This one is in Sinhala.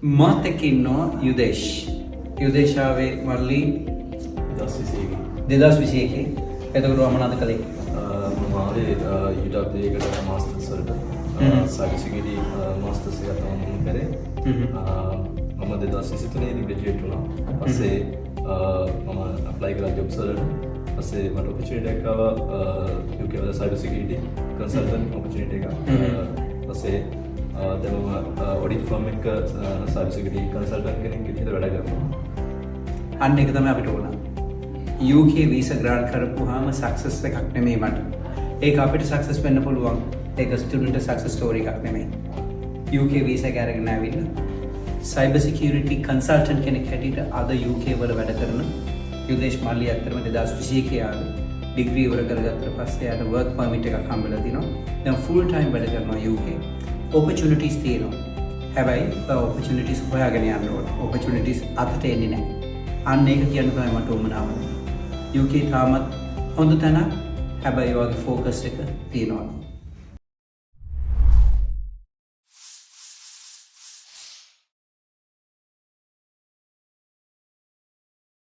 මාත් එක්ක ඉන්නවා යුදේෂ්. යුදේෂ් ආවේ මර්ලි 2021. 2021. එතකොට ඔයා මොනවද කළේ? මම ආවේ UWA එකට මාස්ටර්ස් වලට. සයිබර් සිකියුරිටි මාස්ටර්ස් එකක් තමයි මම කරේ. මම 2023 දී ග්‍රැජුවේට් වුණා. පස්සේ මම ඇප්ලයි කරා ජොබ්ස් වලට. පස්සේ මට ඔපචුනිටි එකක් ආවා UK වල සයිබර් සිකියුරිටි කන්සල්ටන්ට් ඔපචුනිටි එකක්. පස්සේ දැන් මම ඔඩිට් ෆර්ම් එක සයිබර් සිකියුරිටි කන්සල්ටන්ට් කෙනෙක් විදිහට වැඩ කරනවා. අන්න ඒක තමයි අපිට ඕන. UK visa grant කරපුවාම සක්සස් එකක් නෙමෙයි මට. ඒක අපිට සක්සස් වෙන්න පුළුවන්. ඒක ස්ටුඩන්ට් සක්සස් ස්ටෝරි එකක් නෙමෙයි. UK visa එක අරගෙන ඇවිල්ලා සයිබර් සිකියුරිටි කන්සල්ටන්ට් කෙනෙක් හැටියට අද UK වල වැඩ කරන යුදේෂ් මල්ලි ඇත්තටම 2021 ආවේ. ඩිග්‍රී ඉවර කරගත්තට පස්සේ එයාට වර්ක් පර්මිට් එකක් හම්බෙලා තිනවා. දැන් ෆුල් ටයිම් වැඩ කරනවා UK. Opportunities තියෙනවා. හැබැයි ඔය ඔපචුනිටිස් හොයාගෙන යන්න ඕන. ඔපචුනිටිස් අතට එන්නේ නැහැ. අන්න ඒක කියන්න තමයි මට උවමනා වුණේ. UK තාමත් හොඳ තැනක්. හැබැයි ඔයාගේ ෆෝකස් එක තියෙනවා.